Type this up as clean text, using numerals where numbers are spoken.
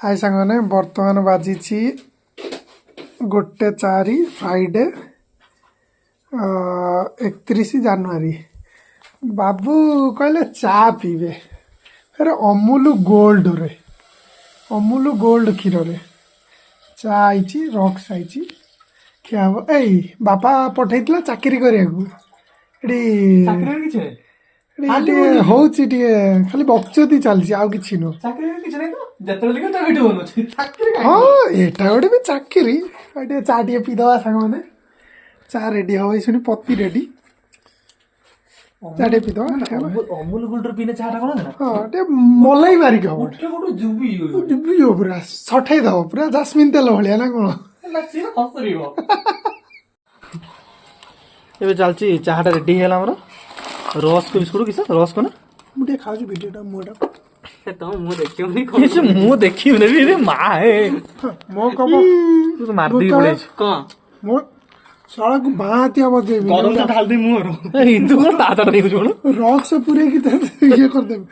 High ସାଙ୍ଗମାନେ, ବର୍ତ୍ତମାନ ବାଜିଛି 1:04, ଫ୍ରାଇଡେ, 31 ଜାନୁଆରୀ। ବାବୁ କହିଲେ ଚା ପିଇବେ, ଫେରେ ଅମୁଲ ଗୋଲ୍ଡରେ, ଅମୁଲ ଗୋଲ୍ଡ କ୍ଷୀରରେ ଚା ଆଇଛି, ରକ୍ସ ଆଇଛି, ଖିଆ ହବ। ଏଇ ବାପା ପଠେଇଥିଲା ଚାକିରି କରିବାକୁ ଏଠି। ଚାକିରି କିଛି ନାହିଁ। ଏଠି ଟିକେ ହଉଛି, ଟିକେ ଖାଲି ବକଚୋଦି ଚାଲିଛି, ଆଉ କିଛି ନୁହଁ। ଚାକିରି କିଛି ନାହିଁ ତ, ଯେତେବେଳେ ଦେଖିବ ତା ଭିଡିଓ ବନଉଛି, ଚାକିରି କାଇଁ? ହଁ, ଏଟା ଗୋଟେ ବି ଚାକିରି। ଆଉ ଟିକେ ଚା ଟିକେ ପିଇଦବା ସାଙ୍ଗମାନେ। ଚା ରେଡି ହବ, ଏଇ ଶୁଣି ପତି ରେଡି, ଚା ଟିକେ ପିଇଦବା। ଅମୁଲ ଗୋଲ୍ଡର ପିଇଲେ ଚାଟା କଣ ନା ହଁ, ଟିକେ ମଲେଇ ମାରିକି ହବ। ଗୋଟେ ଗୋଟେ ଜୁବି। ଡୁବିଯିବ ପୁରା, ସଠେଇ ଦବ ପୁରା, ଜାସମିନ ତେଲ ଭଳିଆ ନା କଣ? ସିଏ ହସରିବ। ଏବେ ଚାଲିଛି, ଚାହାଟା ରେଡି ହେଇଗଲା ଆମର। ରସ୍କ ବିସ୍କୁଟ କିସ ରସ୍କ ନା? ମୁଁ ଟିକେ ଖାଉଛି ଭିଡିଓଟା, ମୁଁ ଏଟା ତ ମୁଁ ଦେଖିବନି। ମୁଁ ଦେଖିବି ରେ ମା ଏ। ମୋ କପ। ତୁ ତ ମାରିଦେଇକି ପଳେଇଛୁ। କଣ? ମୋ ଶଳାକୁ ବାଁତିଆ ବଜେଇବି। ଗରମ ତ ଢାଳି ଦେଇ ମୁହଁରୁ। ହିନ୍ଦୁ କଣ ତା ତା ଦେଖୁଛୁ କଣ? ରକ୍ସ ପୁରେଇକି ଇଏ କରିଦେବି।